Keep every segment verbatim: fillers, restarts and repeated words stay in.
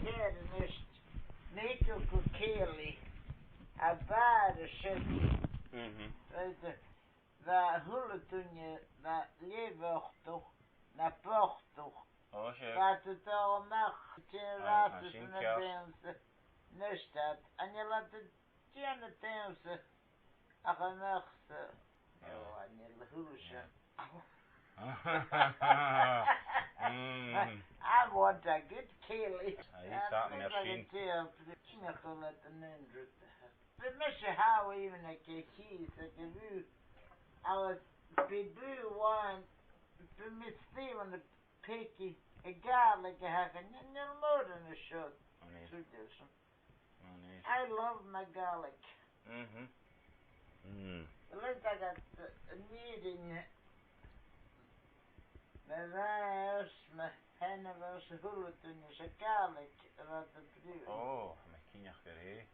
Air a-nis, nì gu cèilidh, a bhàrr a sin. Mhm. Right, bha a h-uile duine, bha leth-bhochtach, na bochtach. Ò, sure. Bha iad a' dol a-mach, dè Aye, ràs mar is sin na ceart. Dannsa, a-nis, an eil iad a' dèanamh dannsa ach a-mach sa, Aye. Ò, an eil a h-uile seo. Mm. I want a good cèilidh. Aye, is that mar sin. Sin a chuala an aon rud. Bha mise tha even aig a' chìos aig a' bhùth, agus bha bùth amháin, bha mi a' smaoineachadh, Peigi, a' Ghàidhlig a th' againn, an eil mòran an seo? An eil. True this. An eil. I love my Gaelic. Mhm. Mm. Leis agad, eh, an fhìrinn, mo mhàthair, mo sheanmhair, a h-uile duine, 's e Gàidhlig a bha iad a' bruidhinn. Ò, tha mi cinnteach gur e.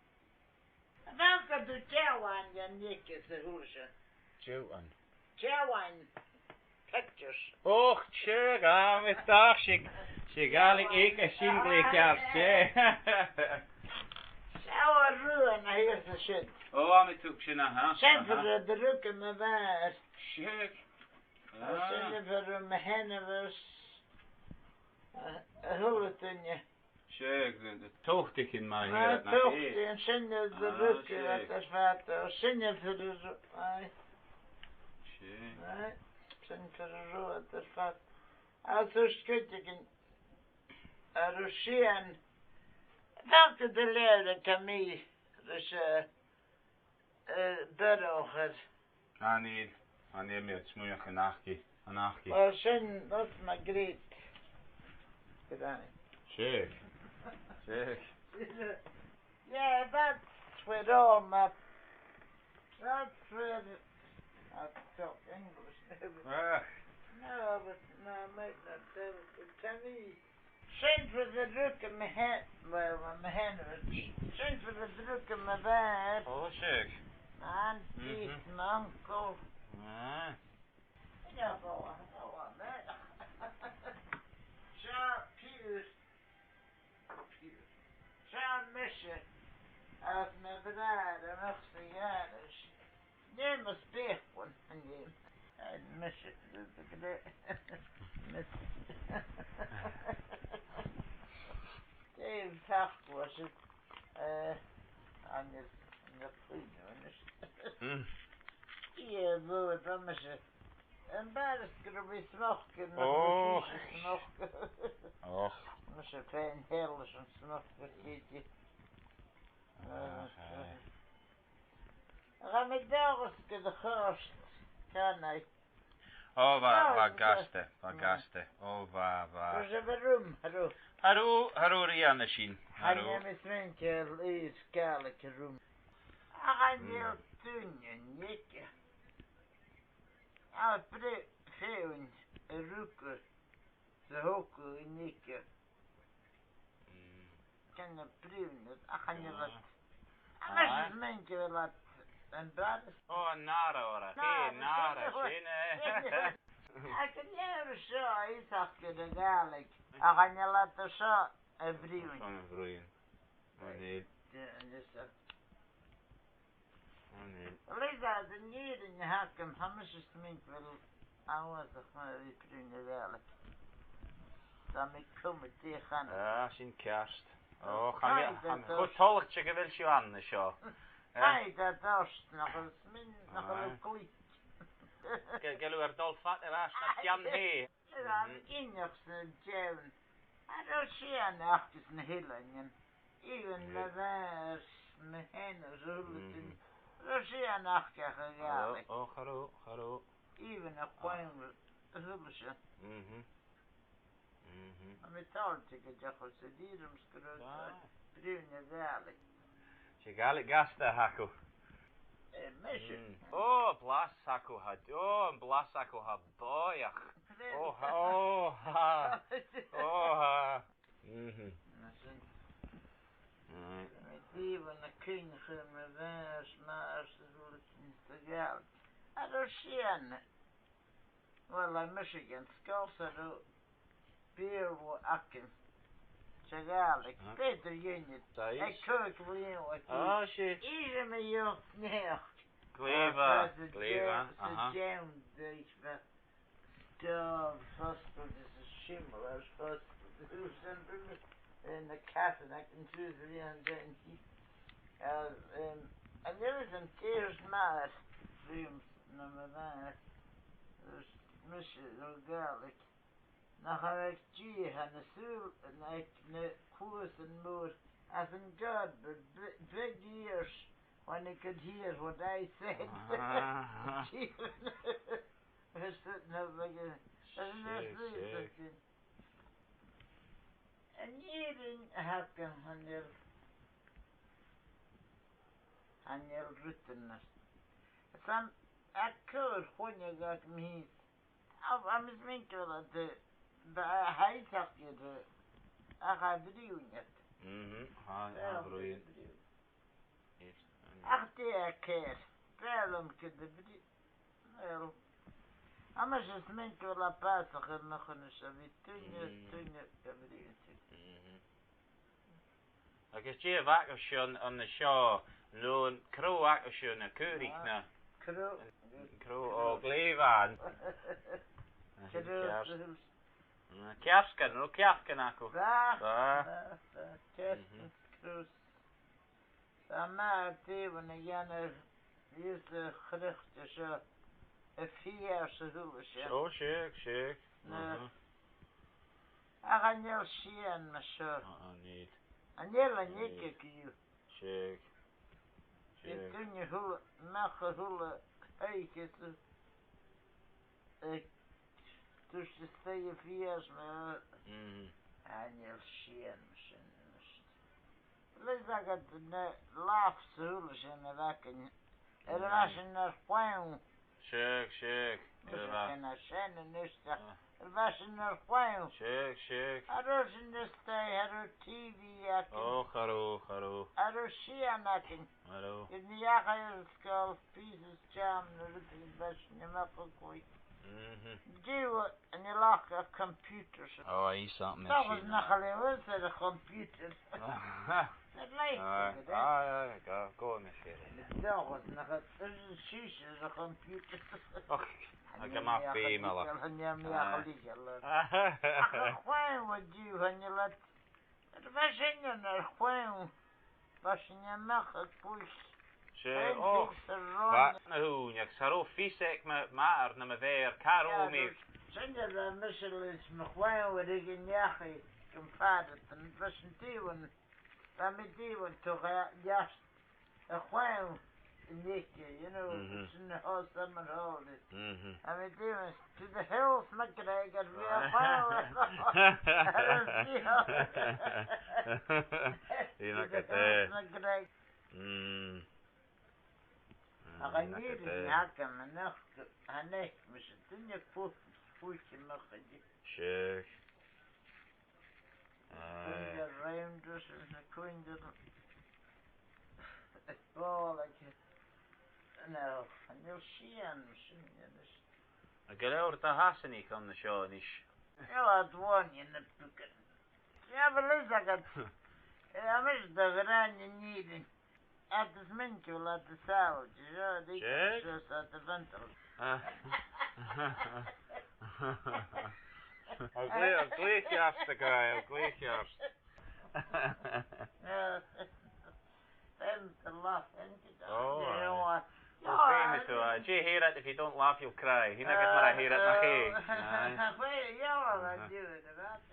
Bha gu dearbh dealbhan dhen fheadhainn sa h-uair sin. Dealbhan. Dealbhan. Pictures. Och, sure, ah, mi dàrna, 's e, 's e Gàidhlig aig a sin glè cheart, eh. Seo an rùn a th' ann an sin. Ò, tha mi a' tuigsinn, aha. Sin far an do rugadh mo mhàthair. Sure. Agus sin far an do rugadh mo sheanmhair. A, a h-uile duine. Sure, tòrr dhen a' chìs mar a tha iad, nach e? Tòrr dhen sin a do rugadh iad air fad, o, sin far an do rugadh, aye. Sure. Aye, sin far an do rugadh iad air fad. Agus thuirt cuideigin, an robh sìon, fàg gu do leabhar a tha mi, ris, eh, eh, Dorcha. Chan eil, chan eil mi a' smaoineachadh an aithnich, an aithnich. Well, sin, that's my great grand. Sure. Sure. Yeah, that's where all my, that's where I talk English. Ah. No, but no, I might not tell it to Kenny. Sin far an do rugadh mo shean-, well, mo sheanmhair. Sin far an do rugadh mo mhàthair. O, seadh. Auntie, mhm, m' uncail. Ah. Seo Piaras. Piaras. Seo mise. Agus mo bhràthair a-muigh sa gharaids. Nì mise beagan an-diugh. An mise, the great miss. Dè am facal a tha sin, eh, an, an, an cuimhne a-nis. Mm. Dè bha, bha mise embarrassed gun robh mi a' smocadh, nach robh mise a' smocadh. Och. Mise fhèin a' toirt an smocadh, chì thu. Ach, aye. Ach tha mi an dòchas gun do chòrd, chan e. O, bha, bha e gasta, bha e gasta. O, bha, bha. Bha sibh a' ruith, a' ruith. A' ruith, a' ruith ri an sin. Chan eil mi a' smaoineachadh gu bheil Gàidhlig a' ruith. Ach chan eil duine an-diugh a bhruidhneas, a' ruith, a' ruith. Mm. Chan eil bruidhinn, ach chan eil iad. Aye. Ach mise is mi gu bheil iad embarrassed. O, an nàire orra. An nàire, an nàire sin, eh. Ach an nàire seo, is ach gu na Gàidhlig. Ach chan eil iad seo a' bruidhinn. Seo a' bruidhinn. An e? Dè, an e seo? An e? Well, is e an fhìrinn a th' agam, tha mise a' smaoineachadh gu bheil e uabhasach math a bhith a' bruidhinn na Gàidhlig. Tha mi coma dè chanadh. Ah, sin ceart. O, chan eil, chan eil. Cho toilichte gu bheil sibh an seo. Eh? Tha e dìreach nach eil smin, nach eil glic. Gu, gu bheil thu air dol fada air ais na ceann tè. Tha mi cinnteach sa deamhan. An robh sìon aca anns na h-eileanan? Even mo mhàthair, mo sheanmhair, a h-uile duine. An robh sìon aca a' Ghàidhlig? O, cha robh, cha robh. Even a' Choinnle, a h-uile sìon. Mhm. Mhm. Tha mi toilichte gun deach iad a dh'iarraidh gu robh iad a' bruidhinn na Gàidhlig. 'S e Gàidhlig gasta a th' aca. Eh, mise. Mm. O, blas a th' aca, tha, o, am blas a th' aca, tha bòidheach. O, tha, o, tha. O, tha. Mhm. Mar sin. Aye. Tha mi dìreach a' cuimhneachadh mu bhàs, mar a bha sinn sa Ghàidhlig. An robh sìon? Well, tha mise ag iarraidh sgoil sa robh beer againn. Sa Ghàidhlig, ah, b' fheudar dhuinne. Dais. Aig còig bliadhna, ah, 's e. Is e mo dheagh-neach. Glè mhath, glè mhath, aha. Sa Deann, dè bha, dè bha fosgailte is a' similear fosgailte. Sin rud, eh, na cathain aig an taobh a-muigh an sin. Agus, em, an uair sin, dè thachair rium, no mo mhàthair, agus mise ro Ghàidhlig. Nach eil e ag dìth, tha na sùil-, na, aig na cluasan mòr, as in God, but be-, big ears when he could hear what I said. Ah. Is it no big, is it no sweet, is it? An fhìrinn a th' agam, chan eil, chan eil rudan nas. Is ann a' cur chloinne agam fhìn. Ach, a, is mi an ceòl a tha, tha, tha e a' tachairt, ach a' bhriathran. Mhm, tha, tha e a' bhriathran. Ach dè a' cheist, b' fheàrr leam gun do bhri-, well, a, mas e 's mi an ceòl a bhàsachadh a-mach an seo, bidh duine, duine ga bhriathran. Mhm. Agus dè a bh' agaibh-se an, an seo, no an crodh agaibh-se, na caoraich, na? Crodh. Crodh, o, glè mhath. Crodh. Cearc-, na cearcan, no cearcan agaibh? Bha. Bha. Bha, bha. Cearcan, crodh. Bha m' athair a' dèanamh Bhiodh a' chroit seo a' fighe sa h-uile sìon. O, seadh, seadh. Na. Mhm. Ach chan eil sìon mar seo. A, chan eil. Chan eil an-diugh. Seadh. Bidh duine a h-uile, a-mach a h-uile h-oidhche is a, a, tuirt e 's e a' fighe mar. Mhm. Chan eil sìon mar sin a-nis. Leis agad na làmh 's a h-uile sìon a bh' againn. Air a bha sinn nar clann. Seadh, seadh. Air a bha. Sin a sin a-nis. Ah. Air a bha sinn nar clann. Seadh, seadh. Cha robh sinn a-staigh, cha robh T V againn. O, cha robh, cha robh. Cha robh sìon againn. Cha robh. Gun deach air an sgoil, pìos jam no rudeigin, bha sinn a-muigh a' cluich. Mhm. An-diugh, chan eil ach computers. O, aidh, 's ann mar sin. Dòchas nach eil fhios air a' chomputer. Aidh, aidh, aidh, ga, ga, mise. Dòchas nach eil fhios air a' chomputer. Och, tha e gu math feumail. Chan eil mi a' cluich. Ach a' chlann an-diugh, chan eil iad. Bha sinn nar clann, bha sinn a-muigh a' cluich. 'S e, och, bha na h-ùine, agus cha robh fios aig mo, m' athair no mo mhàthair, cha robh mi. Sin a bha mise leis mo chlann, bha iad ag iarraidh gum faigheadh, bha sinn a' dèanamh, bha mi a' dèanamh tro a' ghearr a' chlann an-diugh, you know, mhm, sin na h-uile summer holidays. Mhm. Tha mi a' dèanamh to the hills, McGregor, bha a' chlann. Bha e gu dearbh. To the hills, McGregor. Mm. Ach an fhìrinn agam a-nochd, chan fhaic mise duine a' cluich, cluich a-muigh an-diugh. Seadh. Aye. Cuideigin round us is na cuideigin is ball aige. No, chan eil sìon mar sin a-nis. A' gabhail leabhar do Shasannach an seo a-nis? No, a' dol a dh'fhaighinn na bucan. Dè bheil fhios agad? Eh, a-nis, do ghràin an fhìrinn. Agus minceal a tha sàbhailte, seo, dì, seo, seo, sa do bhental. Ah. Ò, glè, ò, glè cheart, a ghràidh, ò, glè cheart. Bhental, bhental. Ò, aye. Ò, feumaidh tu, aye. Dè their iad, if you don't laugh, you'll cry. Sin agad mar a their iad nach e. Aye. Well, yeah, I do it, that's